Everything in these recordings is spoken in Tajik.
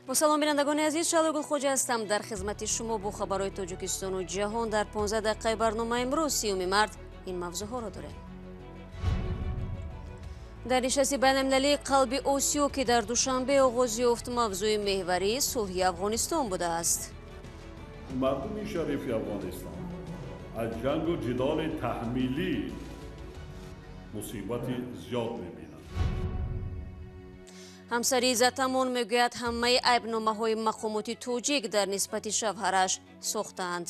Бо салом бинандагони азиз, Шалуй Гулхоҷа ҳастам дар хизмати шумо бо хабарҳои Тоҷикистону ҷаҳон. Дар 15 дақиқаи барномаи имрӯз 30 март ин мавзӯъҳоро дорем. Дар нишасти байналмилалии қалби Осиё, ки дар Душанбе оғоз ёфт, мавзӯи меҳварии сулҳи Афғонистон будааст. Мардуми шарифи Афғонистон аз ҷангу ҷидоли таҳмилӣ мусибати зиёд мебинанд. Ҳамсари Иззатамон мегӯяд, ҳамаи айбномаҳои мақомоти тоҷик дар нисбати шавҳараш сохтаанд.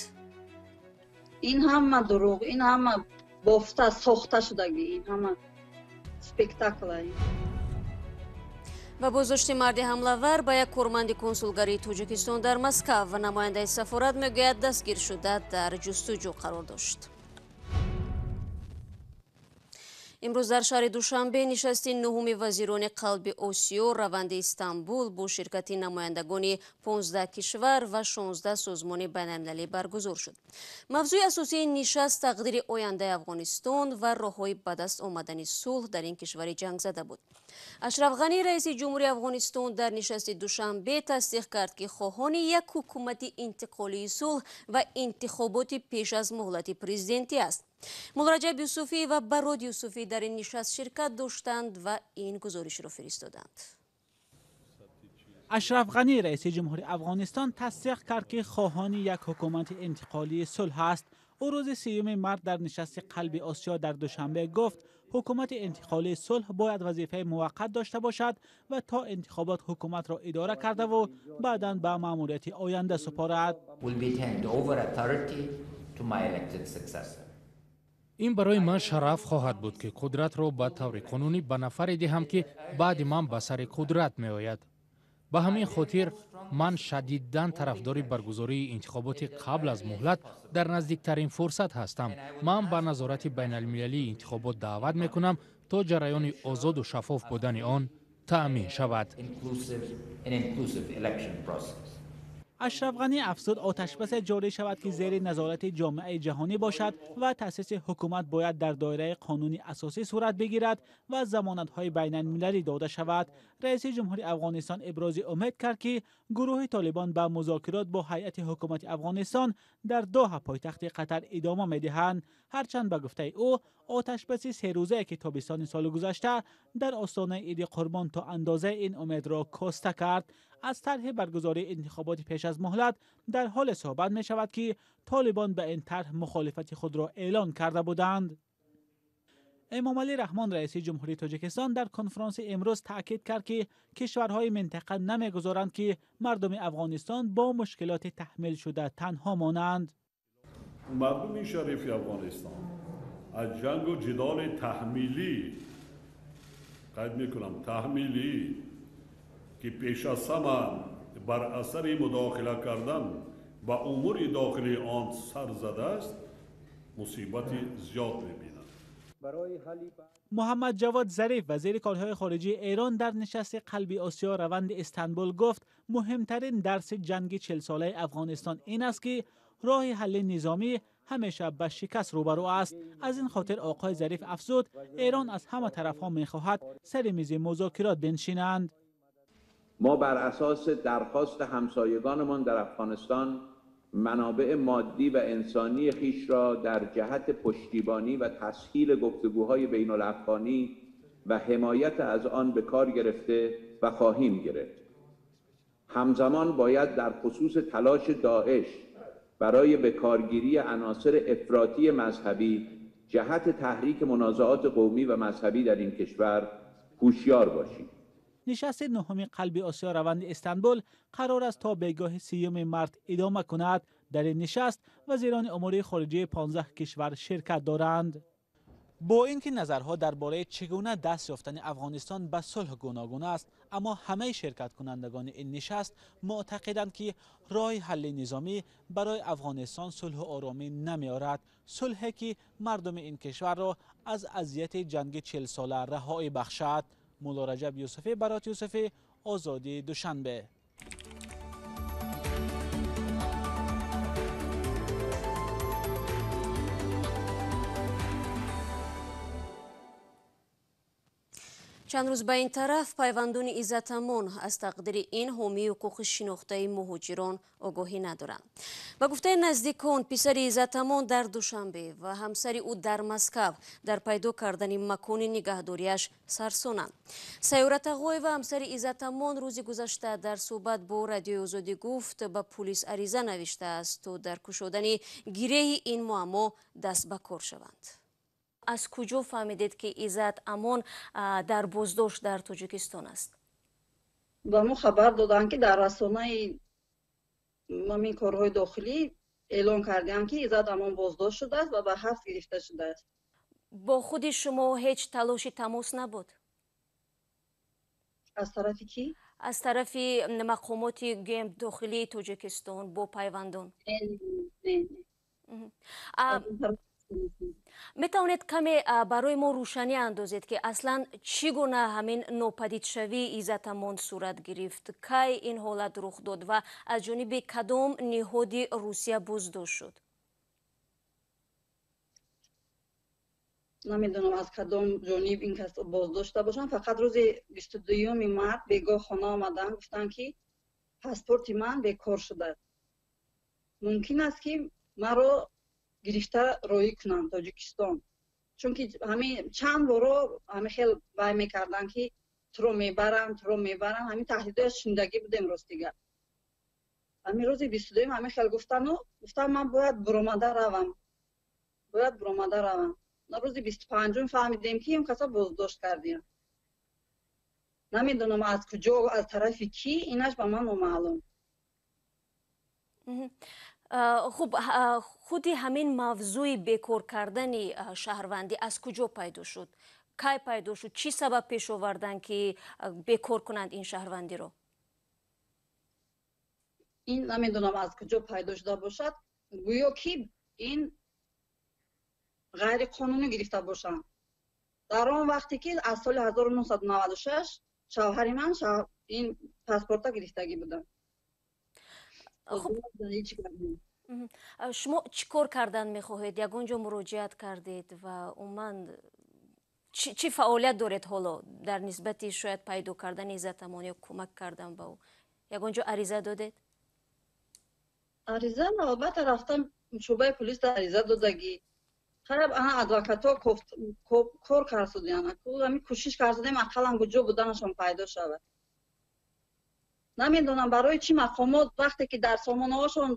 Ин ҳама дурӯғ, ин ҳама бофта сохта шудагӣ, ин ҳама спектакл. Ва боздошти марди ҳамлавар ба як корманди консулгарии Тоҷикистон дар Москав ва намояндаи сафорат мегӯяд, дастгир шуда дар ҷустуҷӯ қарор дошт. Имрӯз дар шаҳри Душанбе нишасти нуҳуми вазирони қалби Осиё раванди Истанбул бо ширкати намояндагони 15 кишвар ва 16 созмони байналмилалӣ баргузор шуд. Мавзӯи асосии нишаст тақдири ояндаи Афғонистон ва роҳҳои ба даст омадани сулҳ дар ин кишвари ҷангзада буд. Ашраф Ғанӣ, раиси ҷумҳурии Афғонистон, дар нишасти Душанбе тасдиқ кард, ки хоҳони як ҳукумати интиқолии сулҳ ва интихоботи пеш аз муҳлати президентӣ аст. Муллораҷаб Юсуфӣ ва Барод Юсуфӣ дар ин нишаст ширкат доштанд ва ин гузоришро фиристоданд. Ашраф Ғанӣ, раиси ҷумҳури Афғонистон, тасдиқ кард, ки хоҳони як ҳукумати интиқолии сулҳ аст. Ӯ рӯзи 30 март дар нишасти қалби Осиё дар Душанбе гуфт, ҳукумати интиқолии сулҳ бояд вазифаи муваққат дошта бошад ва то интихобот ҳукуматро идора кардаву баъдан ба маъмурияти оянда супорад. Ин барои ман шараф хоҳад буд, ки қудратро ба таври қонунӣ ба нафаре диҳам, ки баъди ман ба сари қудрат меояд. Ба ҳамин хотир ман шадидан тарафдори баргузории интихоботи қабл аз муҳлат дар наздиктарин фурсат ҳастам. Ман ба назорати байналмилалии интихобот даъват мекунам, то ҷараёни озоду шаффоф будани он таъмин шавад. Ашраф Ғанӣ афзуд, оташбасе ҷорӣ шавад, ки зери назорати ҷомеаи ҷаҳонӣ бошад ва таъсиси ҳукумат бояд дар доираи қонуни асосӣ сурат бигирад ва замонатҳои байналмилалӣ дода шавад. Раиси ҷумҳури Афғонистон ибрози умед кард, ки гурӯҳи Толибон ба музокирот бо ҳайати ҳукумати Афғонистон дар Доҳа, пойтахти Қатар, идома медиҳанд. Ҳарчанд ба гуфтаи ӯ оташбаси серӯзае, ки тобистони соли гузашта дар остонаи Иди Қурбон то андозаи ин умедро коста кард. Аз тарҳи баргузории интихоботи пеш аз муҳлат дар ҳоле суҳбат мешавад, ки Толибон ба ин тарҳ мухолифати худро эълон карда буданд. Эмомалӣ Раҳмон, раиси ҷумҳурии Тоҷикистон, дар конфронси имрӯз таъкид кард, ки кишварҳои минтақа намегузоранд, ки мардуми Афғонистон бо мушкилоти таҳмилшуда танҳо монанд. Мардуми шарифи Афғонистон аз ҷангу ҷидоли таҳмилӣ, қайд мекунам таҳмилӣ, ки пеш аз ҳама бар асари мудохила кардан ба умури дохилии он сар задааст, мусибати зиёд мебинанд. Муҳаммад Ҷавод Зариф, вазири корҳои хориҷии Эрон, дар нишасти қалби Осиё раванди Истанбул гуфт, муҳимтарин дарси ҷанги 40-солаи Афғонистон ин аст, ки роҳи ҳалли низомӣ ҳамеша ба шикаст рӯбарӯ аст. Аз ин хотир оқои Зариф афзуд, Эрон аз ҳама тарафҳо мехоҳад сари мизи музокирот биншинанд. ما بر اساس درخواست همسایگانمان در افغانستان منابع مادی و انسانی خویش را در جهت پشتیبانی و تسهیل گفتگوهای بین الافغانی و حمایت از آن به کار گرفته و خواهیم گرفت. همزمان باید در خصوص تلاش داعش برای بکارگیری عناصر افراطی مذهبی جهت تحریک منازعات قومی و مذهبی در این کشور هوشیار باشیم. нишасти нуҳуми қалби Осиё раванди Истанбул қарор аст то бегоҳи 30 март идома кунад. Дар ин нишаст вазирони умури хориҷии 15 кишвар ширкат доранд. Бо ин ки назарҳо дар бораи чӣ гуна даст ёфтани Афғонистон ба сулҳ гуногун аст, аммо ҳамаи ширкаткунандагони ин нишаст муътақиданд, ки роҳи ҳалли низомӣ барои Афғонистон сулҳу оромӣ намеорад, сулҳе ки мардуми ин кишварро аз азияти ҷанги 40-сола раҳоӣ бахшад. Муллораҷаб Юсуфӣ, Барот Юсуфӣ, Озодӣ, Душанбе. Чанд рӯз ба ин тараф пайвандони Иззат Амон аз тақдири ин ҳомии ҳуқуқи шинохтаи муҳоҷирон огоҳӣ надоранд. Ба гуфтаи наздикон, писари Иззат Амон дар Душанбе ва ҳамсари ӯ дар Москав дар пайдо кардани макони нигаҳдориаш сарсонанд. Сайёра Тағоева, ҳамсари Иззат Амон, рӯзи гузашта дар суҳбат бо Радиои Озодӣ гуфт, ба пулис ариза навиштааст, то дар кушодани гиреҳи ин муаммо даст ба кор шаванд. Аз куҷо фаҳмидед, ки Иззат Амон дар боздошт дар Тоҷикистон аст? Ба мо хабар доданд, ки дар расонаи ҳамин корҳои дохилӣ эълон кардем, ки Иззат Амон боздошт шудааст ва ба ҳабс гирифта шудааст. Бо худи шумо ҳеҷ талоши тамос набуд? Аз тарафи кӣ? Аз тарафи мақомоти гем дохилии Тоҷикистон бо пайвандон. Не. Метавонед каме барои мо рӯшанӣ андозед, ки аслан чӣ гуна ҳамин нопадидшавии Иззат Амон сурат гирифт, кай ин ҳолат рух дод ва аз ҷониби кадом ниҳоди Русия боздошт шуд? Намедонам, аз кадом ҷониб ин кас боздошта бошанд. Фақат рӯзи 22 март бегоҳ хона омаданд, гуфтанд, ки паспорти ман бекор шудааст, мумкин аст, ки маро гирифта роҳӣ кунанд Тоҷикистон, чунки ҳамин чанд боро ҳамин хел вай мекарданд, ки туро мебарам, туро мебарам. Ҳамин таҳдидояш шунидагӣ будем. Ростига, ҳамин рӯзи 22-юм ҳамин хел гуфтану гуфтам, ман бояд буромада равам, бояд буромада равам. Рӯзи 25-ум фаҳмидем, ки ин каса боздошт кардем. Намедонам, аз куҷо, аз тарафи кӣ, инаш ба ман номаълум. Хуб, худи ҳамин мавзӯи бекор кардани шаҳрвандӣ аз куҷо пайдо шуд, кай пайдо шуд, чӣ сабаб пеш оварданд, ки бекор кунанд ин шаҳрвандиро? Ин намедонам, аз куҷо пайдо шуда бошад. Гӯё ки ин ғайриқонунӣ гирифта бошанд. Дар он вақте ки аз соли 1996 шавҳари ман ин паспорта гирифтагӣ буданд. Шумо чӣ кор кардан мехоҳед? Ягон ҷо муроҷиат кардед ва умуман чӣ фаъолият доред ҳоло дар нисбати шояд пайдо кардани Иззат Амон ё кӯмак кардан ба ӯ? Ягон ҷо ариза додед? Ариза албатта рафтам, шӯъбаи полис ариза додагӣ. Хайр, ана адвокатҳо кор карсудиян, ҳамин кӯшиш карсудем, ақаллан куҷо буданашон пайдо шавад. Намедонам, барои чӣ мақомот вақте ки дар сомонаҳошон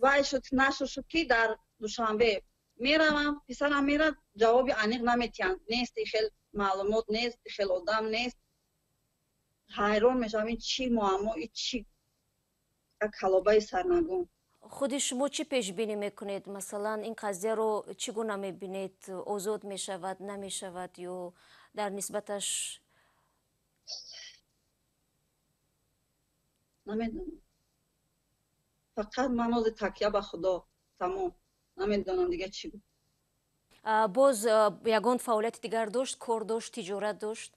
вай шуд, нашр шуд, ки дар Душанбе меравам, писарам мерад, ҷавоби аниқ наметиҳанд. Нест хел маълумот, нест хел одам, нест. Ҳайрон мешавам, ин чӣ муаммо, ин чӣ як ҳалобаи сарнагун. Худи шумо чӣ пешбинӣ мекунед? Масалан, ин қазияро чӣ гуна мебинед? Озод мешавад, намешавад ё дар нисбаташ? Намедонам, фақат ман ҳозир такя ба Худо, тамом. Намедонам дига чӣ. Боз ягон фаъолияти дигар дошт, кор дошт, тиҷорат дошт?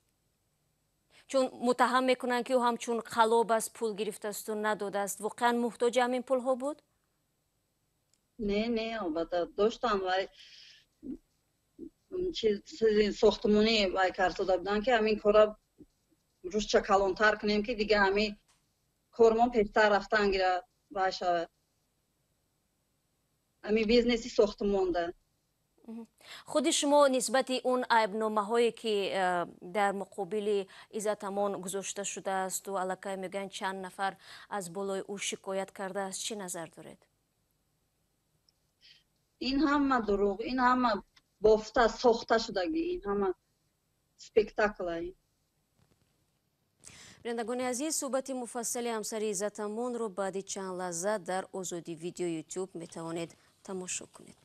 Чун муттаҳам мекунанд, ки ӯ ҳамчун қалоб аст, пул гирифтаасту надодааст. Воқеан муҳтоҷи ҳамин пулҳо буд? Не, албатта доштам. Вай чизи сохтмонӣ вай карсода буданд, ки ҳамин кора рушдша калонтар кунем, ки дига ҳамин кормон пештар рафтан гирад, вай шавад, ҳамин бизнеси сохтмонда. Худи шумо нисбати он айбномаҳое, ки дар муқобили Иззат Амон гузошта шудаасту аллакай мегӯянд, чанд нафар аз болои ӯ шикоят кардааст, чӣ назар доред? Ин ҳама дурӯғ, ин ҳама бофта сохта шудагӣ, ин ҳама спектакла. Бинандагони азиз, суҳбати муфассали ҳамсари Иззат Амонро баъди чанд лаҳза дар Озодӣ Видео Ютуб метавонед тамошо кунед.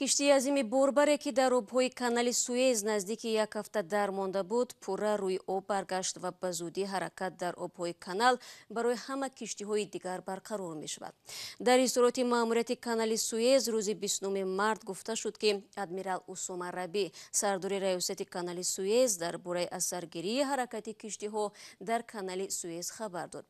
Киштии азими борбаре, ки дар обҳои канали Суэз наздики як ҳафта дармонда буд, пурра рӯи об баргашт ва ба зудӣ ҳаракат дар обҳои канал барои ҳама киштиҳои дигар барқарор мешавад. Дар изҳороти маъмурияти канали Суэз рӯзи 29 март гуфта шуд, ки адмирал Усома Раби, сардори раёсати канали Суэз, дар бораи асаргирии ҳаракати киштиҳо дар канали Суэз хабар дод.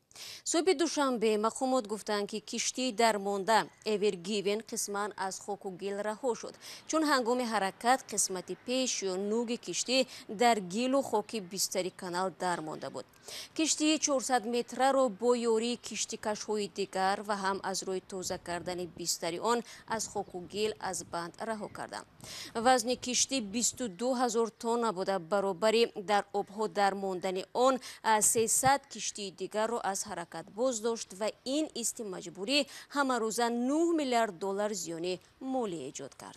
Субҳи душанбе мақомот гуфтанд, ки киштии дармонда Эвер Гивен қисман аз хоку гил раҳо шуд, чун ҳангоми ҳаракат қисмати пеш ё нуги киштӣ дар гилу хоки бистари канал дармонда буд. Киштии 400 метраро бо ёрии киштикашҳои дигар ва ҳам аз рӯи тоза кардани бистари он аз хоку гил аз банд раҳо карданд. Вазни киштӣ 22 ҳазор тонна буда, баробари дар обҳо дармондани он 300 киштии дигарро аз ҳаракат боздошт ва ин исти маҷбурӣ ҳамарӯза 9 миллиард доллар зиёни молӣ эҷод кард.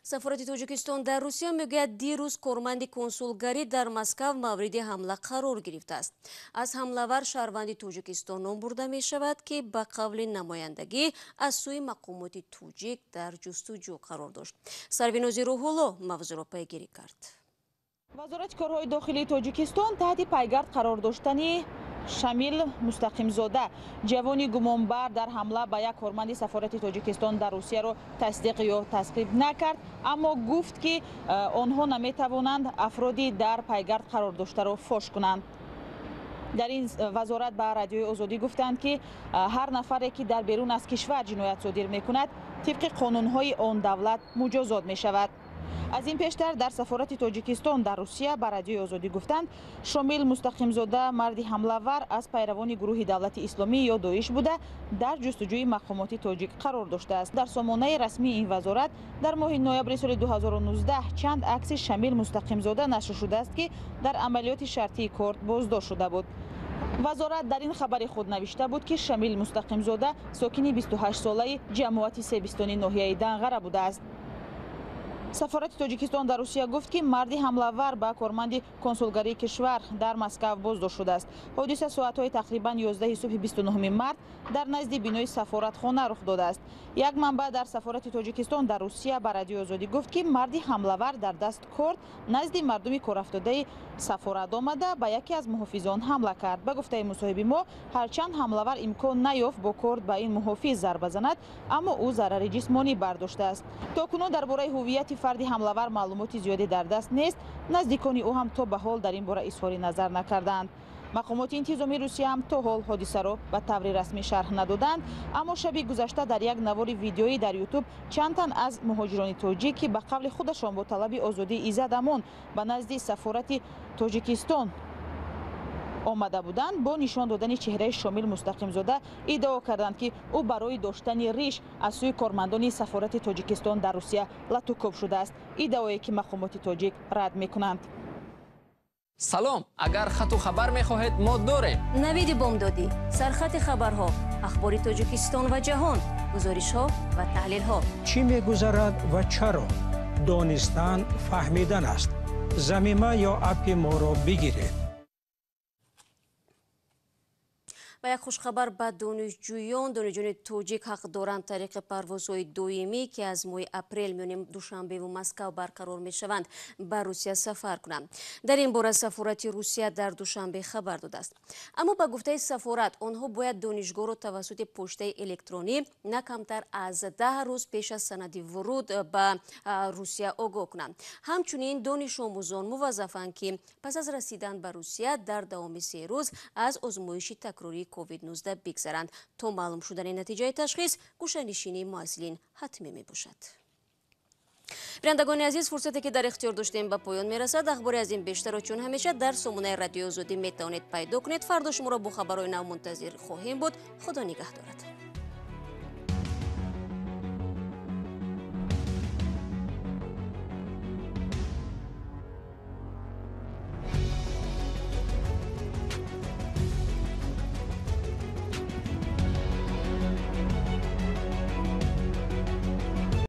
Сафорати Тоҷикистон дар Русия мегӯяд, дирӯз корманди консулгарӣ дар Москав мавриди ҳамла қарор гирифтааст. Аз ҳамлавар шаҳрванди Тоҷикистон ном бурда мешавад, ки ба қавли намояндагӣ аз сӯи мақомоти тоҷик дар ҷустуҷӯ қарор дошт. Сарвинози Рӯҳулло мавзӯъро пайгирӣ кард. Вазорати корҳои дохилии Тоҷикистон таҳти пайгард қарор доштани Шамил Мустақимзода, ҷавони гумонбар дар ҳамла ба як корманди сафорати Тоҷикистон дар Русияро тасдиқ ё тасвиб накард, аммо гуфт, ки онҳо наметавонанд афроди дар пайгард қарор доштаро фош кунанд. Дар ин вазорат ба Радиои Озодӣ гуфтанд, ки ҳар нафаре, ки дар берун аз кишвар ҷиноят содир мекунад, тибқи қонунҳои он давлат муҷозот мешавад. Аз ин пештар дар сафорати Тоҷикистон дар Русия ба Радиои Озодӣ гуфтанд, Шомил Мустақимзода, марди ҳамлавар, аз пайравони гурӯҳи Давлати Исломӣ ё Доиш буда, дар ҷустуҷӯи мақомоти тоҷик қарор доштааст. Дар сомонаи расмии ин вазорат дар моҳи ноябри соли 2019 чанд акси Шамил Мустақимзода нашр шудааст, ки дар амалиёти шартии корт боздошт шуда буд. Вазорат дар ин хабари худ навишта буд, ки Шамил Мустақимзода сокини 28-солаи ҷамоати Себистони ноҳияи Данғара будааст. Сафорати Тоҷикистон дар Русия гуфт, ки марди ҳамлавар ба корманди консулгарии кишвар дар Москав боздошт шудааст. Ҳодиса соатҳои тақрибан 11 субҳи 29 март дар назди бинои сафоратхона рух додааст. Як манбаъ дар сафорати Тоҷикистон дар Русия ба Радиои Озодӣ гуфт, ки марди ҳамлавар дар даст корд назди мардуми корафтодаи сафорат омада, ба яке аз муҳофизон ҳамла кард. Ба гуфтаи мусоҳиби мо, ҳарчанд ҳамлавар имкон наёфт бо корд ба ин муҳофиз зарба занад, аммо ӯ зарари ҷисмонӣ бардоштааст. То кунун дар бораи ҳуввияти фарди ҳамлавар маълумоти зиёде дар даст нест. Наздикони ӯ ҳам то ба ҳол дар ин бора изҳори назар накарданд. Мақомоти интизомии Русия ҳам то ҳол ҳодисаро ба таври расмӣ шарҳ надоданд, аммо шаби гузашта дар як навори видеоӣ дар Ютуб чанд тан аз муҳоҷирони тоҷик, ки ба қавли худашон бо талаби озодии Иззат Амон ба назди сафорати Тоҷикистон омада буданд, бо нишон додани чеҳраи Шомил Мустақимзода иддао карданд, ки ӯ барои доштани риш аз сӯи кормандони сафорати Тоҷикистон дар Русия латукӯб шудааст, иддаое ки мақомоти тоҷик рад мекунанд. Салом, агар хату хабар мехоҳед, мо дорем. Навиди бомдодӣ, сархати хабарҳо, ахбори Тоҷикистон ва ҷаҳон, гузоришҳо ва таҳлилҳо. Чӣ мегузарад ва чаро? Донистан фаҳмидан аст. Замима ё аппи моро бигиред. Ва як хушхабар ба донишҷӯён. Донишҷӯёни тоҷик ҳақ доранд тариқи парвозҳои доимӣ, ки аз моҳи апрел миёни Душанбеву Москав барқарор мешаванд, ба Русия сафар кунанд. Дар ин бора сафорати Русия дар Душанбе хабар додааст. Аммо ба гуфтаи сафорат, онҳо бояд донишгоҳро тавассути почтаи электронӣ на камтар аз 10 рӯз пеш аз санади вуруд ба Русия огоҳ кунанд. Ҳамчунин донишомӯзон муваззафанд, ки пас аз расидан ба Русия дар давоми 3 рӯз аз озмоиши такрории COVID-19 бигзаранд. То маълум шудани натиҷаи ташхис, гӯшанишинии муҳассилин ҳатмӣ мебошад. Бинандагони азиз, фурсате ки дар ихтиёр доштем ба поён мерасад. Ахбори аз ин бештарро чун ҳамеша дар сомонаи Радиои Озодӣ метавонед пайдо кунед. Фардо шуморо бо хабарҳои нав мунтазир хоҳем буд. Худо нигаҳдорад.